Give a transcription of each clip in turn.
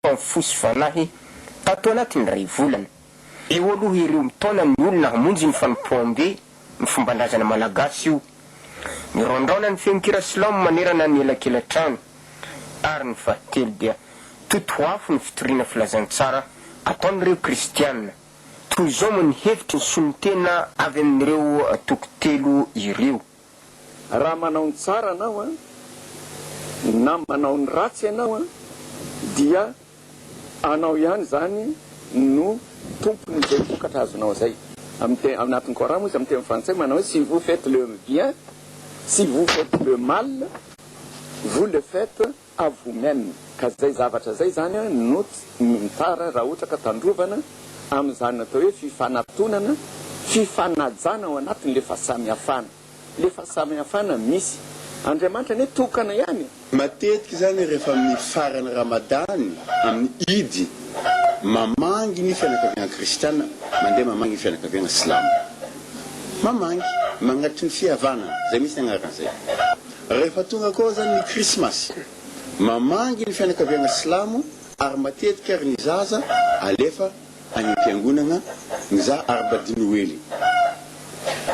Ny fo sy fanahy tato anatin'ny iray volana. Eo aloha ireo mitaona ny olona hamonjy ny fanompoam-be ny fomban-drazana malagasy io. Miraondraona ny feon-kira silamo manerana ny elakela-trano. Ary ny fahatelo dia totoafo ny fitoriana filazantsara ataon'ireo kristiana. Toy izao moa ny hevitry ny solontena avy amin'ireo toko telo ireo. Raha manao ny tsara anao an, na manao ny ratsy ianao an, dia anao ihany izany no tompon'izay vokatra azonao izay. Amin'ny teny, anatin'ny Coran moa izy amin'ny teny frantsay manao hoe si vous faites le bien, si vous faites le mal, vous le faites à vous même. Ka izay zavatra izay izany an no tsara raha ohatra ka tandrovana amin'izany atao hoe fifanatonana, fifanajana ao anatin'ilay fahasamihafana. Ilay fahasamihafana misy. Andriamanitra anie tokana ihany e. Matetika izany rehefa amin'ny faran'ny Ramadany, amin'ny Idy, mamangy ny fianakaviana kristiana, mandeha mamangy ny fianakaviana silamo. Mamangy, magnatry ny fihavanana, izay mihitsy ny anaran'izay. Rehefa tonga koa izany ny Krismasy, mamangy ny fianakaviana silamo ary matetika ary ny zaza alefa any am-piangonana mizaha arba Noely.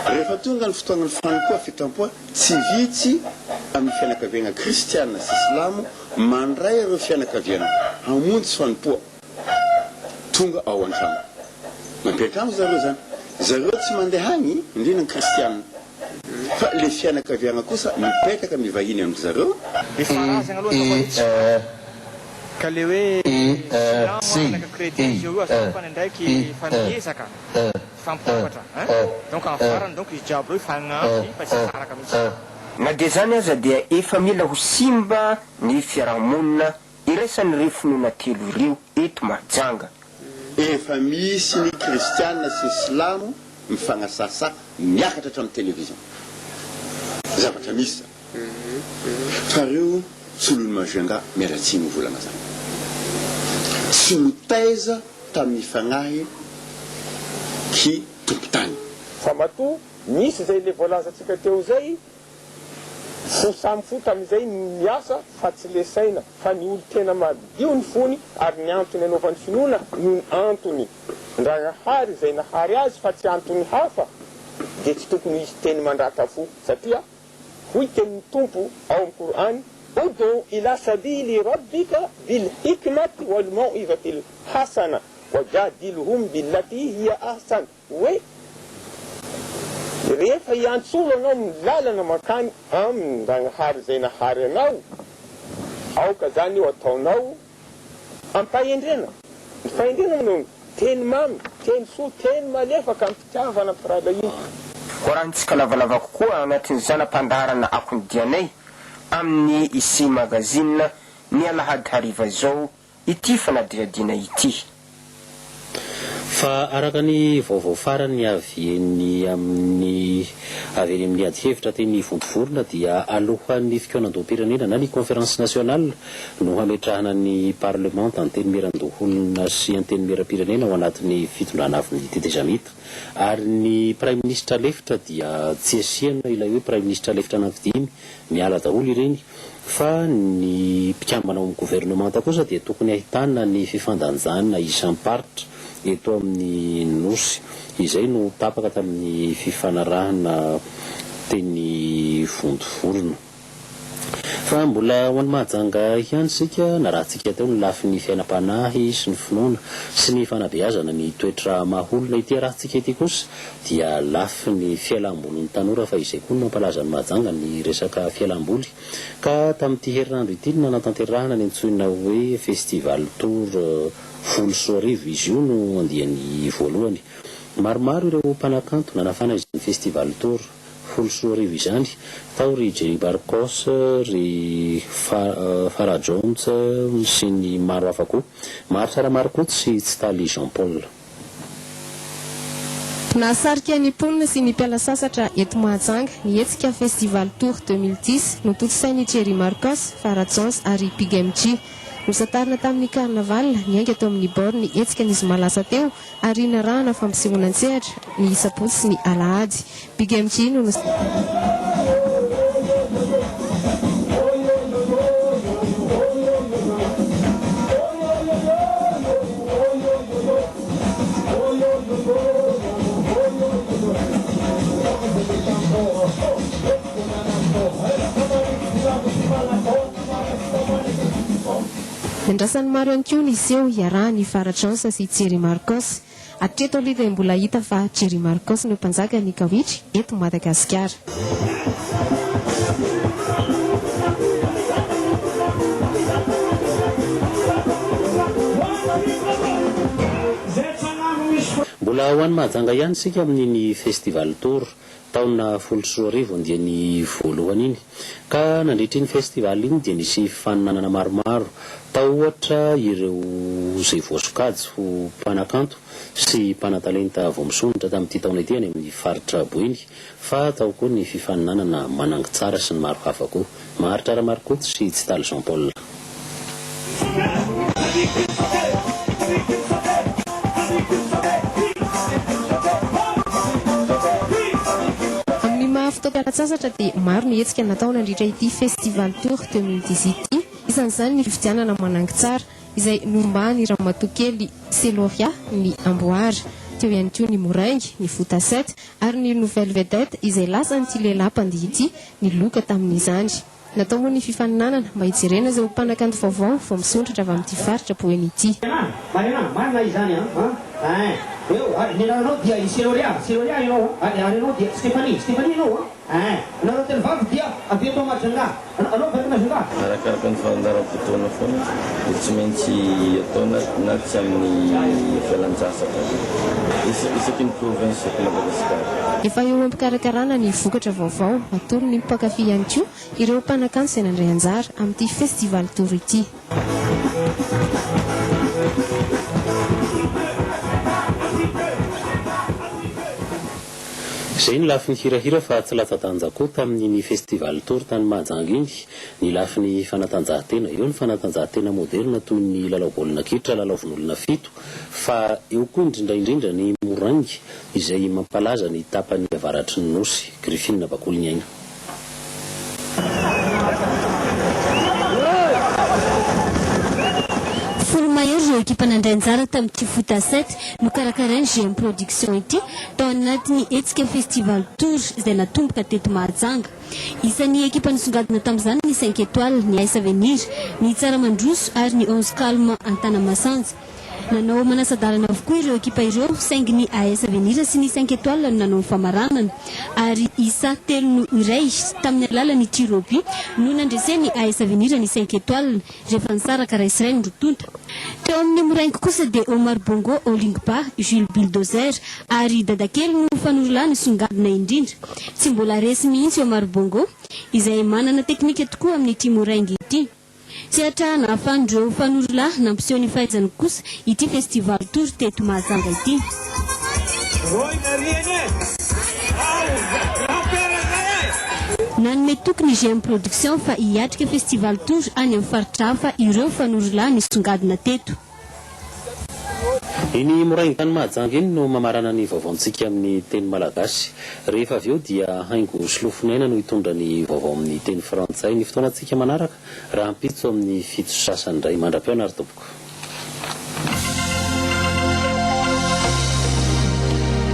Rehefa tonga ny fotoanan'ny fanompoa fitrampoa, tsy vitsy amin'ny fianakaviana kristiana sy silamo mandray ireo fianakaviana hamonjy fanompoa tonga ao an-trano. Mampiantrano zareo izany. Zareo tsy mandeha any, indrindra ny kristiana. Fa le fianakaviagna kosa mipetraka mivahiny amin-dry zareo. Le faharazagna aloha ataoko hoe tsy maty ka le hoe silamo anaka chrétien izy eo io azo antoka ndraiky fa miezaka hifampitambatra hein donc amin'ny farany donc izy jiaby reo hifagnampy fa tsy hisaraka mihitsy. Na dia izany aza dia efa mila ho simba ny fiarahamonina iraisan'ireo finoana telo ireo eto Mahajanga. Efa misy ny kristiana sy ny silamo mifagnasasa miakatra hatramin'ny television. Zavatra misy zany. Fa reo solon'i Majunga miala tsiny mivolagna zany. Tsy notaiza tamin'ny fagnahy ky tompotany. Fa matoa misy izay le voalazantsika teo izay, Fo samy fo tamin'izay no niasa fa tsy le saina fa ny olo tena madio ny fony ary ny antony anaovany finoana noho ny antony Ndragnahary izay nahary azy fa tsy antony hafa dia tsy tokony hisy teny mandratra fo satria hoy tenin'ny Tompo ao amin'ny Kor'any Ud'u ila sabili rabbika bil hikmati wal mau'izatil hasana wajadilhum billati hiya ahsan Hoe, rehefa hiantso olo anao amin'ny lalana mankany amin-dRagnahary izay nahary anao, aoka izany io ataonao am-pahendrena. Ny fahendrena no teny mamy, teny soa, teny malefaka am-pitiavana, am-pirahalahiana. Hoarahintsika lavalava kokoa anatin'ny zana-pandaharana Akon'ny Dianay amin'ny Ici Magazine ny alahady hariva izao ity fanadihadiana ity. Fa araka ny vaovao farany avy eny amin'ny avy eny amin'ny adihevitra teny Vontovorona dia alohan'ny fikaonandoham-pirenena na ny conférence nationale no hametrahana ny parlemanta antenimierandoholona sy antenimierampirenena ao anatin'ny fitondrana avon'ny tetezamita ary ny praiminisitra lefitra dia tsy asiana ilay hoe praiminisitra lefitra anankidimy miala daholo ireny Fa ny mpikambana ao amin'ny governemanta kosa dia tokony ahitana ny fifandanjana isam-paritra eto amin'ny Nosy. Izay no tapaka tamin'ny fifanarahana teny Vontovorona. Fa mbola ho any Mahajanga ihany isika, narahantsika teo ny lafiny fiainam-panahy sy ny finoana sy ny fanabeazana ny toetra maha olona. Ity arahantsika ity kosa dia lafiny fialam-bolin'ny tanora fa izay koa no mampalaza an'i Mahajanga ny resaka fialam-boly ka tamin'ity herinandro ity no nanatanterahana ny antsoina hoe Festival Tour 2010, izy io no andiany voalohany. Maromaro ireo mpanakanto nanafana izany Festival Tour 2010 izany, tao ry Jerry Barcos, ry Farah Jones sy ny maro hafa koa. Maro tsara maro koa tsy Tsitaly Jean Paul. Nahasarika ny mponina sy ny mpiala sasatra eto Mahajanga ny hetsika Festival Tour 2010 notontosain'i Thierry Marcos, Farah Jones ary Big MJ. Nosantarina tamin'ny Carnaval niainga teo amin'ny Bord ny hetsika ny zoma lasa teo ary narahana fampisehoana an-tsehatra ny sabotsy sy ny alahady. Big MJ no. Andrasan'ny maro ihany koa ny seho hiarahan'i Farah Jones sy Jerry Marcos. Hatreto aloha dia mbola hita fa Jerry Marcos no mpanjaka ny kawitry eto Madagasikara. Mbola ho any Mahajanga ihany isika amin'iny Festival Tour taona 2010 andiany voalohany iny. Ka nandritra iny festival iny dia nisy fifaninanana maromaro, tao ohatra ireo izay voasokajy ho mpanakanto sy mpanatalenta vao misondrotra tamin'ity taona ity any amin'ny faritra Boeny, fa tao koa ny fifaninanana Manangy Tsara sy ny maro hafa koa. Maharitra Ramarikoto sy Tsitaly Jean Paul. Amin'ny maha fotoam-pialan-tsasatra dia maro ny hetsika natao nandritra ity Festival Tour 2010 ity. Isan'izany ny fifidianana Manangy Tsara izay norombahan'i Ramatoa kely Celoria ny amboara. Teo ihany koa ny Moraingy, ny Foot à sept ary ny Nouvelle Vedette izay lasan'ity lehilahy mpandihy ity ny loka tamin'izany. Natao moa ny fifaninanana mba hijerena izay ho mpanakanto vaovao vao misondrotra avy amin'ity faritra Boeny ity. Marina, marina, marina izany an, an, ein, eo, ary ny anaranao dia i Seloria, Seloria ianao an, ary, ary ianao dia Stephanie, Stephanie ianao an, ein, anareo telo vavy dia avy eto Majunga, anao, anao avy eto Majunga. Arakaraka ny fandaharam-potoana foana dia tsy maintsy atao na na tsy amin'ny fialan-tsasatra isaky ny province eto Madagasikara. Efa eo am-pikarakarana ny vokatra vaovao atolony ny mpankafy ihany koa ireo mpanakanto izay nandray anjara amin'ity Festival Tour ity. Izay ny lafiny hirahira fa tsy latsa-danja koa tamin'iny Festival Tour tany Mahajanga iny ny lafiny fanatanjahantena. Eo ny fanatanjahantena moderina toy ny lalao baolina kitra lalaovin'olona fito fa eo koa indrindra indrindra ny moraingy izay mampalaza ny tapany avaratry ny Nosy. Griffin Bakoliniaina. Folo mahery ireo ekipa nandray anjara tamin'ity Foot à sept nokarakarain'ny GM Production ity tao anatin'ny hetsika Festival Tour izay natomboka teto Mahajanga. Isan'ny ekipa nisongadina tamin'izany ny Cinq Etoiles, ny AS Avenir, ny Tsaramandroso ary ny Onze Calme Antanamasanjy. Nanao manasa-dalana avokoa ireo ekipa ireo saingy ny AS Avenir sy ny Cinq Etoiles no nanao ny famaranana ary isa telo no iray tamin'ny alalan'ny tir au but no nandresen'ny AS Avenir ny Cinq Etoiles rehefa nisaraka iray sy iray ny roa tonta. Teo amin'ny Moraingy kosa dia Omar Bongo Olingba, Jules Bulldozer ary Dadakely no fanorolahy nisongadina indrindra. Tsy mbola resy mihitsy Omar Bongo izay manana teknika tokoa amin'ity Moraingy ity. Sehatra nahafahan'ireo fanorolahy nampiseho ny fahaizany kosa ity Festival Tour teto Mahajanga ity. Nanome toky ny GM Production fa hiatrika Festival Tour any amin'ny faritra hafa ireo fanorolahy nisongadina teto. Iny Moraingy tany Mahajanga iny no mamarana ny vaovaontsika amin'ny teny malagasy. Rehefa avy eo dia Haingo Solofoniaina no hitondra ny vaovao amin'ny teny frantsay. Ny fotoanantsika manaraka, rahampitso amin'ny 7h30 indray. Mandra-pihaona ary tompoko.